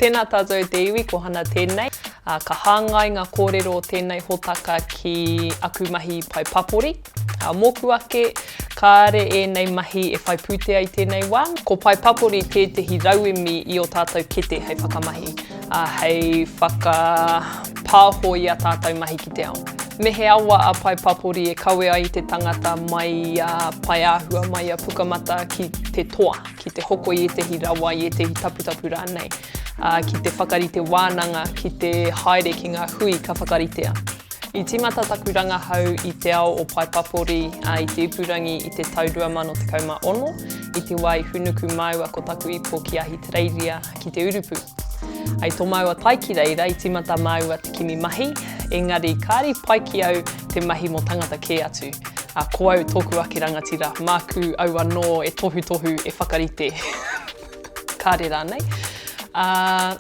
Tēnā tātou e te iwi, ko Hana tēnei. Ka hāngai ngā kōrero o tēnei hōtaka ki aku mahi pae papori. Mōku ake, kāre ēnei mahi e whai pūtea i tēnei wā. Ko pae papori tētehi rauemi i ō tātou kete hei whakamahi, hei whakapāho i ā tātou mahi ki te ao. Me he awa a pae papori e kawe ai i te tangata mai i a Paeāhua, mai i a Pukamata ki te toa. ki te hoko i ētehi rawa, i ētehi taputapu rānei, ā, ki te whakarite wānanga, ki te haere ki ngā hui ka whakaritea. I tīmata taku rangahau i te ao o Pae Papori, ā, i te ipurangi i te tau 2016, i te wā i hūnuku māua ko taku ipo ki Ahitereiria ki te urupu. I tō māua tae ki reira, i tīmata māua te kimi mahi, engari kāre i pai ki au te mahi mō tangata kē atu. Ā, ko au tōku ake rangatira, māku au anō e tohutohu, e whakarite. Kāre rānei. Ā,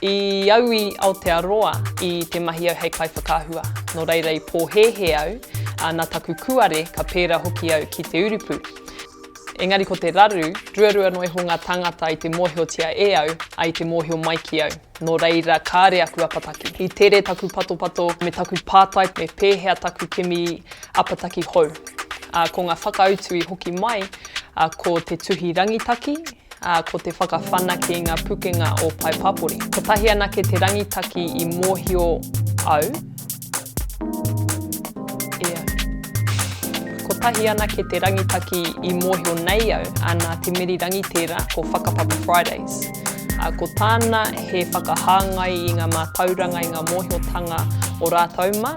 i au i Aotearoa i te mahi au hei kaiwhakaahua. Nō reira i pōhēhē au, ā, nā taku kuare ka pērā hoki au ki te urupu. Engari ko te raru, ruarua noa iho ngā tāngata i te mōhiotia e au, ā, i te mōhio mai ki au. Nō reira, kāre aku apataki. I tere taku patopato me taku pātai me pēhea taku kimi apataki hou. Ā, ko ngā whakautu i hoki mai, ā, ko te tuhi rangitaki, ā, ko te whakawhanake i ngā pukenga o Pae Papori. Kotahi anake te rangitaki i mōhio au, E au. Kotahi anake te rangitaki i mōhio nei au, ā, nā Te Meri Rangi tērā, ko Whakapapa Fridays. Ā, ko tāna he whakahāngai i ngā mātauranga, i ngā mōhiotanga o rātou mā,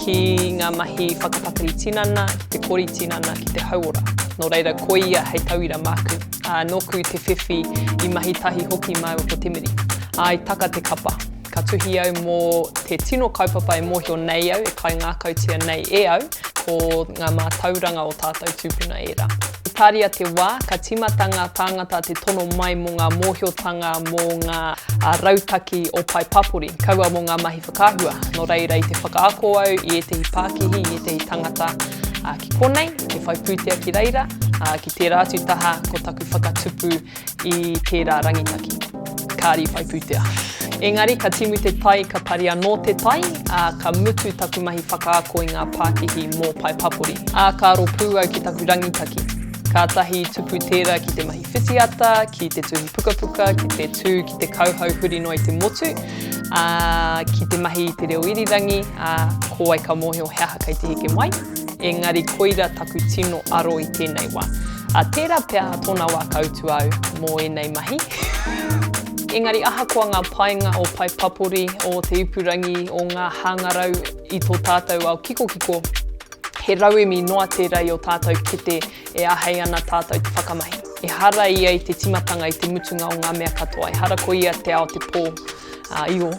ki ngā mahi whakapakari tinana, ki te kori tinana, ki te hauora. Nō reira, koia hei tauira māku. Ā, nōku te whiwhi i mahi tahi hoki māua ko Te Meri. Ā, i taka te kapa. Ka tuhi au mō te tino kaupapa e mōhio nei au, e kaingākautia nei e au, ko ngā mātauranga o tātou tūpuna ērā. I tāria te wā, ka tīmata ngā tāngata te tono mai mō ngā mōhiotanga mō ngā rautaki o Pae Papori, kaua mō ngā mahi whakaahua. Nō reira, i te whakaako au i ētehi pākihi, i ētehi tangata ki konei, te whai pūtea ki reira, ki tērā atu taha, ko taku whakatupu i tērā rangitaki. Kāri whai pūtea. Engari ka timu te tai, ka pari anō te tai, ā, ka mutu taku mahi whakaako i ngā pākihi mō Pae Papori. Ā, ka aro pū au ki taku rangitaki. Kātahi i tupu tērā ki te mahi whitiata, ki te tuhi pukapuka, ki te tū, ki te kauhau huri noa i te motu, ā, ki te mahi i te reo irirangi, ā, ko wai ka mōhio he aha kei te heke mai. Engari koira taku tino aro i tēnei wā. Ā, tērā pea ā tōna wā ka utu au mō ēnei mahi. Engari ahakoa ngā painga o Pae Papori, o te ipurangi, o ngā hangarau i tō tātou ao kikokiko, he rauemi noa tērā i ō tātou kete e āhei ana tātou te whakamahi. Ehara ia i te timatanga, i te mutunga o ngā mea katoa. Ehara ko ia te ao te pō, ā, io.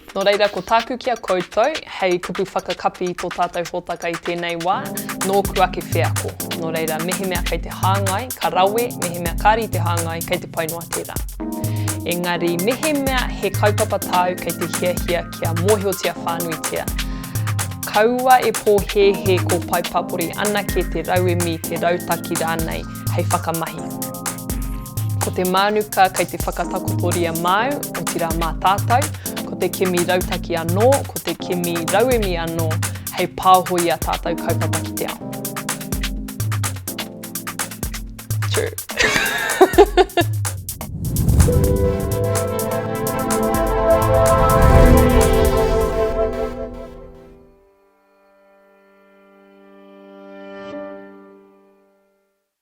Nō reira, ko tāku ki a koutou, hei kupu whakakapi i tō tātou hōtaka i tēnei wā, nōku ake wheako. Nō reira, mehemea kei te hāngai, ka rawe, mehemea kāre i te hāngai, kei te pai noa tērā. Engari, mehemea he kaupapa tāu kei te hiahia kia mōhiotia whānuitia, kaua e pōhēhē ko Pae Papori anake te rauemi, te rautaki rānei hei whakamahi. Ko te mānuka kei te whakatakotoria māu, otirā mā tātou, ko te kimi rautaki anō, ko te kimi rauemi anō hei pāho i ā tātou kaupapa ki te ao. True.